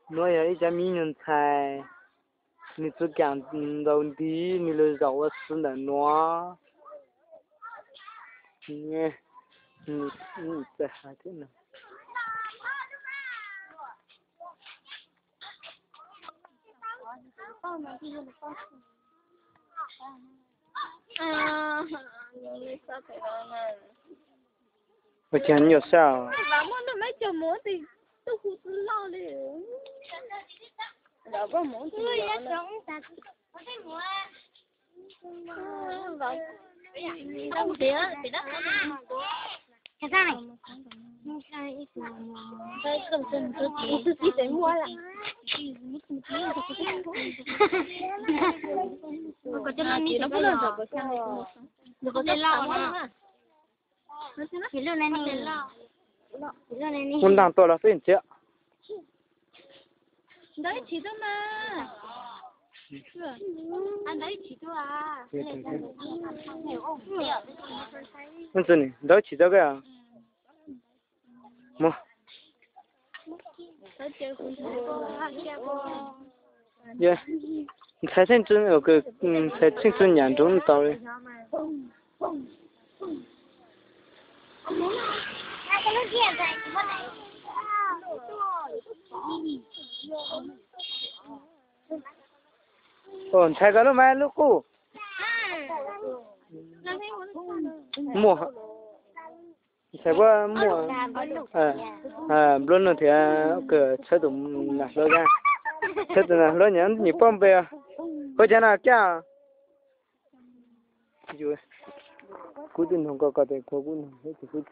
Nuav yog ib cov me nyuam ntxhais, nws txuj kaam ntau nti, nws lug zaum ua si ntawm nuav. Ua cas nyuaj sab os. Ua ntaag tuaj los xwb ntsia. Ntawd tsis tau kawg. Mus. Ntxhais Theej Tswm, ntxhais Theej Tswm nyam nroov tau li. Ntxhais koj lub mas lub qub. Muaj. Ntxhais puab muaj nplua nuj thiab, kawg tshawb tus nas hluas, tshawb tus nas hluas nyam nyiam poj npe. Koj cov no kaj. Kuv twb nug koj, koj tias koj kuv nug, koj kuv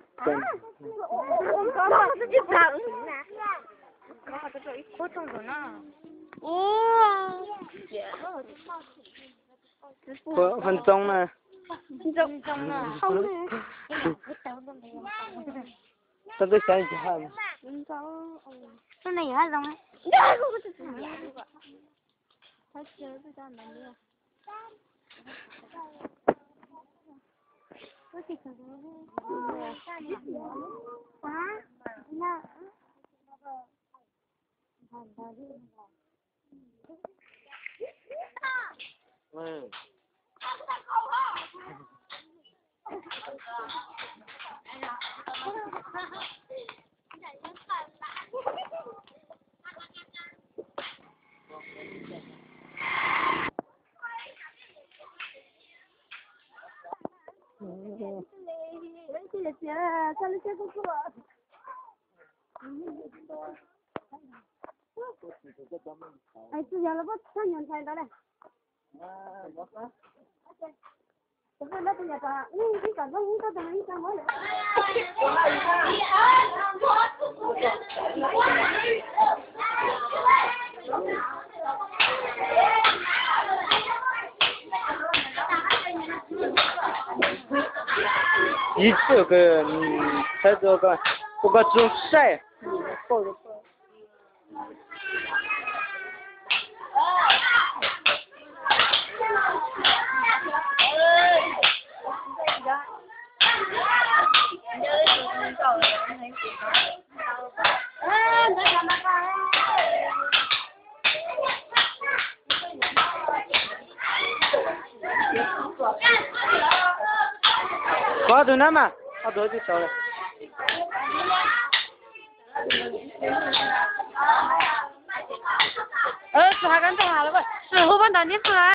Ua ntxoov na. Tau tub xyov yog. Tsis yog los puab txhaj nyuag ntxhais ntawd lawm. Ib tug kws txhawb tuaj ua koj txug saib. Koj tus nab mas, ob tug tsis tau li. Tsis has koj ntog has los, sim hu pab ntawd neb txug.